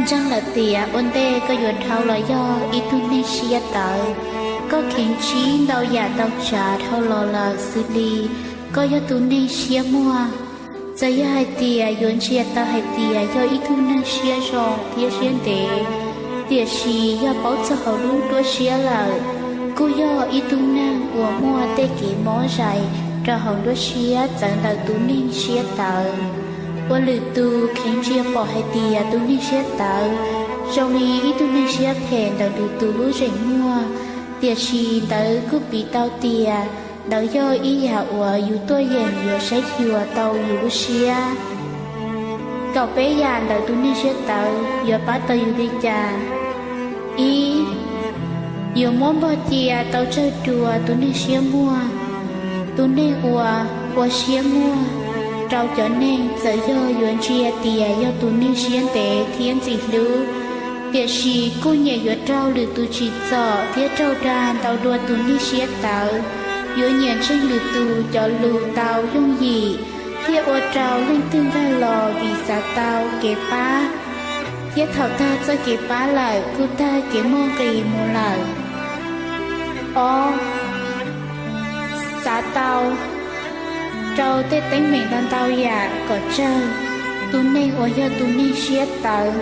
Tseeb lawm tias ua ntej koj yuav dhau los yog ib tug neeg siab tawv, koj kheev ntsib ntau yam ntau tsav dhau los lawm xws li koj yog tus neeg siab muag. Txawm yog hais tias yuav ntsia tau hais tias yog ib tug neeg siab zoo thiab siab ntev, tiam sis yog paub txog hauv lub nruab siab lawm, kuj yog ib tug neeg uas muaj tej kev mob zais rau hauv nruab siab txawv ntawm tus neeg siab tawv. Ua lwm tus kheev ntsia pom hais tias tus neeg siab tawv zoo li ib tug neeg siab phem ntawm lwm tus lub zeem muag, tiam sis ntawd kuj piv tau tias ntawd yog ib yam uas yus tuaj yeem yuav saib xyuas tau yus lub siab. Kaum peb yam ntawm tus neeg siab tawv yuav pab tau yus li cas? Ib, yuav muab npog cia tau tsawg dua tus neeg siab muag. Tus neeg uas ua siab muag rau cov neeg txawm yog yuav ntsia tias yog tus neeg siab ntev thiab ntxim hlub, tiam sis kuj nyiam yuav raug lwm tus tsim txom thiab raug dag ntau dua tus neeg siab tawv. Yuav nyiam ntseeg lwm tus cov lus tau yooj yim, thiaj ua rau leej twg nkag los vim xav tau kev pab, thiab thaum tag txoj kev pab lawm kuj tag kev muaj nqis mus lawm. Ob, xav tau rau tej teeb meem ntau ntau yam kom tsawg. Tus neeg uas yog tus neeg siab tawv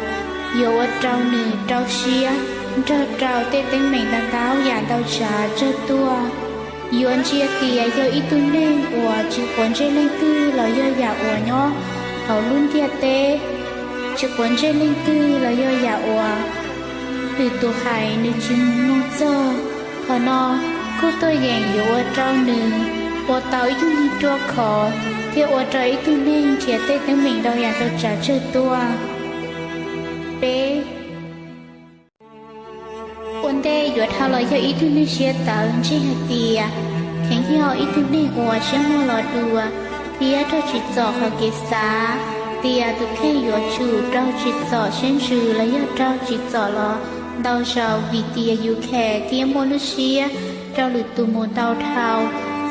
yuav ua rau nws rau siab nrog rau tej teeb meem ntau ntau yam ntau tsav tsawg tuaj. Yuav ntsia tias yog ib tug neeg uas tsis quav ntsej leej twg los yog yam uas nyob hauv lub ntiaj teb, tsis quav ntsej leej twg los yog yam uas lwm tus hais nws tsis mus mloog txog. Qhov no kuj tuaj yeem yuav ua rau nws ua tau ib tug neeg ruaj khov thiab ua rau ib tug neeg nrhiav tej teeb meem ntau yam ntau tsav tsawg tuaj. Peb, ua ntej yuav dhau los yog ib tug neeg siab tawv ntseeg hais tias kheev yog ib tug neeg uas siab muag los dua thiab raug tsim txom qhov kev xav tias tus kheej yuav tsum raug tsim txom siab ntsws los yog raug tsim txom los ntau zaus vim tias yus kheev thiab muaj lub siab rau lwm tus mus ntau dhau,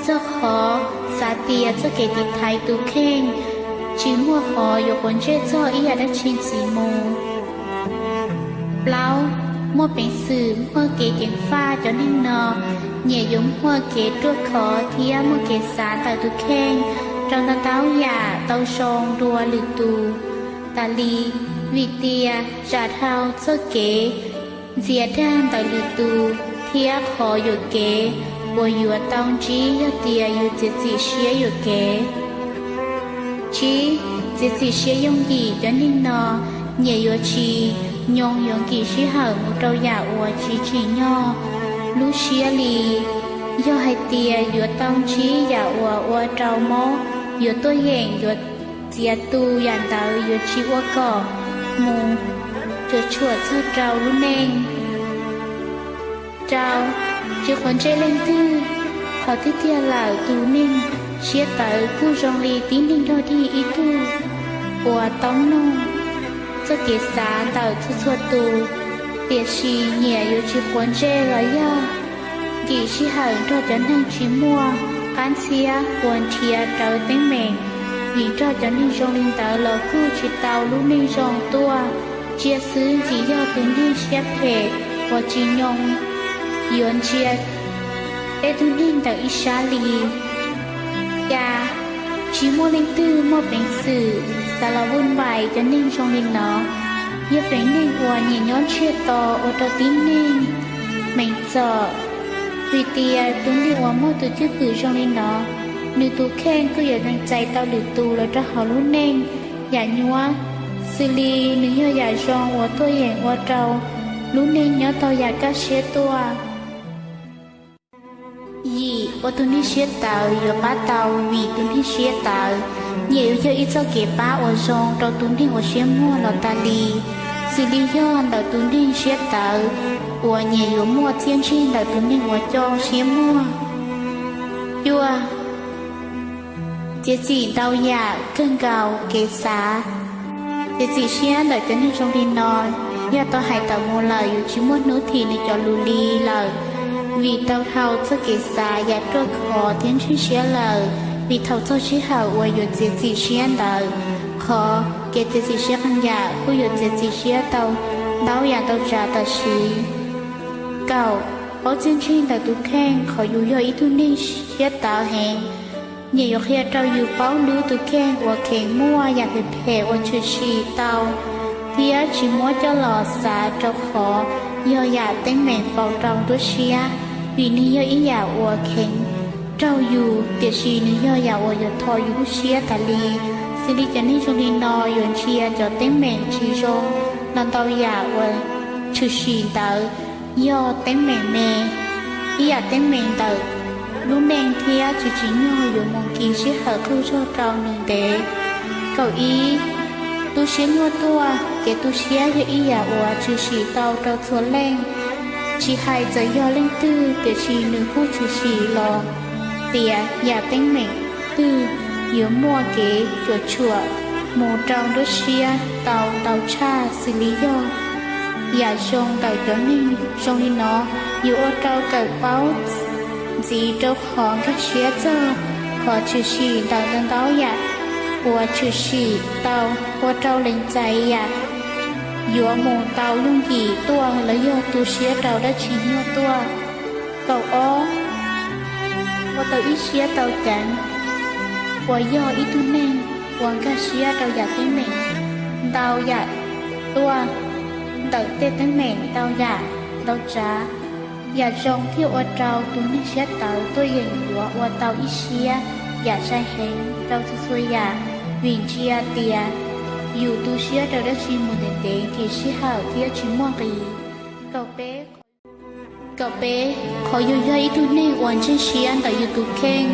txog qhov xav tias txoj kev tiv thaiv tus kheej tsis muaj qhov yuav quav ntsej txog ib yam dab tsi ntxiv mus. Plaub, muaj peev xwm muaj kev ceev faj. Cov neeg no nyiam yuav muaj kev ruaj khov thiab muaj kev xav ntawm tus kheej rau ntau ntau yam tau zoo dua lwm tus tas li, vim tias zam dhau txoj kev ntxias dag ntawm lwm tus thiab qhov yuam kev uas yuav tau ntsib yog tias yus txiav txim siab yuam kev. Tsib, txiav txim siab yooj yim. Cov neeg no nyiam yuav tsis nyoo yuav nkim sij hawm mus rau yam uas tsis tsim nyog lub siab li. Yog hais tias yuav tau ntsib yam uas ua rau mob, yuav tuaj yeem yuav txiav tu yam ntawd, yuav tsis ua kom mus cuam tshuam txog rau lub neej. Rau, tsis quav ntsej leej twg. Qhov tiag tiag lawm tus neeg siab tawv kuj zoo li tib neeg dog dig ib tug uas tau mloog txoj kev xav ntawm txhua txhua tus, tiam sis nyiam yuav tsis quav ntsej los yog nkim sij hawm nrog cov neeg tsis muaj qab ntxhiab uas nrhiav rawv teeb meem, vim nrog cov neeg zoo li ntawd los kuj tsis tau lub neej zoo tuaj. Ntsia xwb ntxim yog tus neeg siab phem uas tsis nyoo yuav ntsia peb tug neeg ntawm ib sab li. Xya, tsis muaj leej twg muaj peev xwm xav los vuj vais cov neeg zoo li no. Yog feem neeg uas nyiam nyob ntsiag to ua rau tib neeg meem txom, vim tias tus neeg uas muaj tus cwj pwm zoo li no, nws tus kheej kuj yuav nees txais tau lwm tus los rau hauv lub neej yam nyuaj, xws li nws yog yam zoo uas tuaj yeem ua rau lub neej nyob tau yam kaj siab tuaj. Yim, ua tus neeg siab tawv yuav pab tau vim tus neeg siab tawv nyiam yuav yog ib txoj kev pab uas zoo rau tus neeg uas siab muag los tas li, xws li yog ntawm tus neeg siab tawv uas nyiam yuav muaj txiaj ntsig ntawm tus neeg uas coj siab muag. Cuaj, txiav txim ntau yam kawg nkaus kev xav. Txiav txim siab ntawm cov neeg zoo li no, yog tau hais tawm mus lawm yuav tsis muaj hnub thim nws cov lus li lawm, vim tau dhau txoj kev xav yam ruaj khov thiab ntseeg siab lawm, vim thaum txog sij hawm uas yuav txiav txim siab ntawd, Qhov kev txiav txim siab qee yam kuj yuav txiav txim siab tau ntau yam ntau tsav tam sim. Kaum, paub txiaj ntsig ntawm tus kheej. Qhov yus yog ib tug neeg siab tawv heev, nyias yuav qhia rau yus paub hlub tus kheej uas kheev muaj yam phem phem uas tshwm sim tau thiab tsis muab coj los xav, rau qhov yog yam teeb meem faus rau nruab siab, vim nws yog ib yam uas kheev raug yus, tiam sis nws yog yam uas yuav thom yus lub siab tas li. Xws li cov neeg zoo li no yuav ntsia cov teeb meem tsis zoo los ntau yam uas tshwm sim ntawd yog teeb meem me, ib yam teeb meem ntawm lub neej thiab tsis tsim nyog yuav mus kis sij hawm qaug zog rau nws ntev. Kaum ib, tu siab nyuaj tuaj. Kev tu siab yog ib yam uas tshwm sim tau rau txhua leej, tsis hais txawm yog leej twg, tiam sis nws kuj tshwm sim los tias yam teeb meem twg yuav muaj kev cuam tshuam mus rau nruab siab tau ntau tshaj. Xws li yog yam zoo ntawm cov neeg zoo li no, yuav ua rau kawm paub ntxiv rau qhov nkag siab txog qhov tshwm sim ntawm ntau ntau yam uas tshwm sim tau, ua rau lees txais yam yuav mus tau yooj yim tuaj los yog tu siab rau dab tsi nyuaj tuaj. Kaum ob, ua tau ib siab tau ceev. Uas yog ib tug neeg uas nkag siab rau yam teeb meem ntau yam tuaj, ntawm tej teeb meem ntau yam ntau tsav, yam zoo thiaj ua rau tus neeg siab tawv tuaj yeem yuav ua tau ib siab yam sai heev rau txhua txhua yam, vim ntsia tias yus tu siab rau dab tsi mus ntev ntev, kis sij hawm thiab tsis muaj nqis. Kaum peb, qhov yus yog ib tug neeg uas ntseeg siab ntawm yus tus kheej,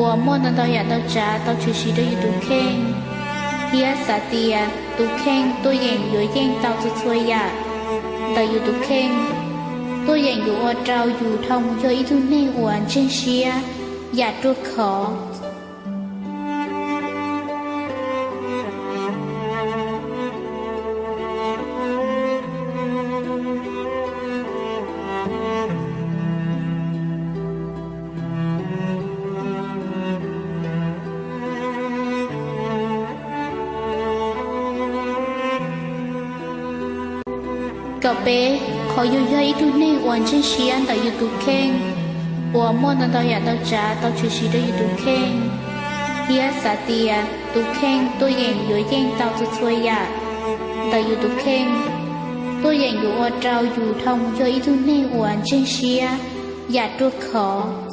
uas muaj ntau ntau yam ntau tsav tau tshwm sim rau yus tus kheej, thiab xav tias tus kheej tuaj yeem yuav yeej tau txhua txhua yam ntawm yus tus kheej, tuaj yeem yuav ua rau yus dhau mus yog ib tug neeg uas ntseeg siab yam ruaj khov. Kaum peb, qhov yus yog ib tug neeg uas ntseeg siab ntawm yus tus kheej, uas muaj ntau ntau yam ntau tsav tau tshwm sim rau yus tus kheej, thiab xav tias tus kheej tuaj yeem yuav yeej tau txhua txhua yam ntawm yus tus kheej, tuaj yeem yuav ua rau yus dhau mus yog ib tug neeg uas ntseeg siab yam ruaj khov.